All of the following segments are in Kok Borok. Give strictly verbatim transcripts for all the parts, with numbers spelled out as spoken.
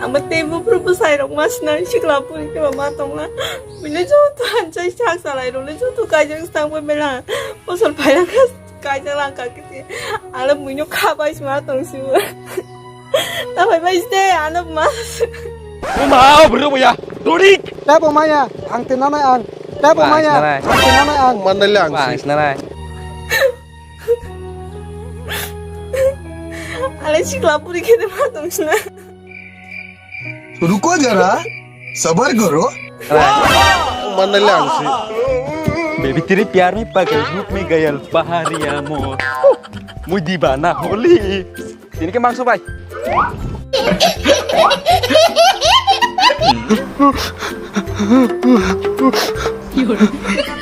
Ang bo tei buphuru bwsai rok ma sina sikla puri khe ma tongla. Bini joto hanchai sak salai rok le joto kaijak stang bai bela. Mosol phailangkha kaijak langkha kiti. Ang le buino kha bai sima tong sibo. Ta bai bai ste ano ma. Uma bro ya. Dorik. Tabo maya ang tenanai ang. Tabo maya ang tenanai ang. Mandali ang si. Ale sikla puri khe ma tong sina. Ruko jara, sabar karo. Mandali ang si. Baby teri pyar mein pagal, rup mein gayal, pahariya mo. Mui dibana holi. Tini ke mangso bai.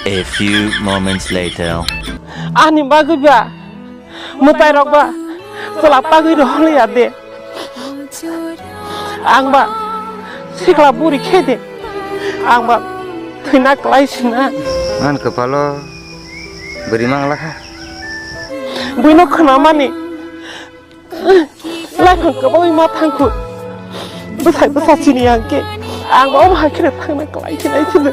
A few moments later. Ani bagwi ba, mwtai rok ba, chwla tagwi rohor ya de. Ang ba, sikla buri khe de. Ang ba, thwina klai sina. Ang kwpalo bwrwi mangla kha. Buino khwnamani. Laifang kwbangwi ma thangkhu. Bwsai bwsa chini ang khe. Ang ba omo hai kheno thangna klai khe nai kheno.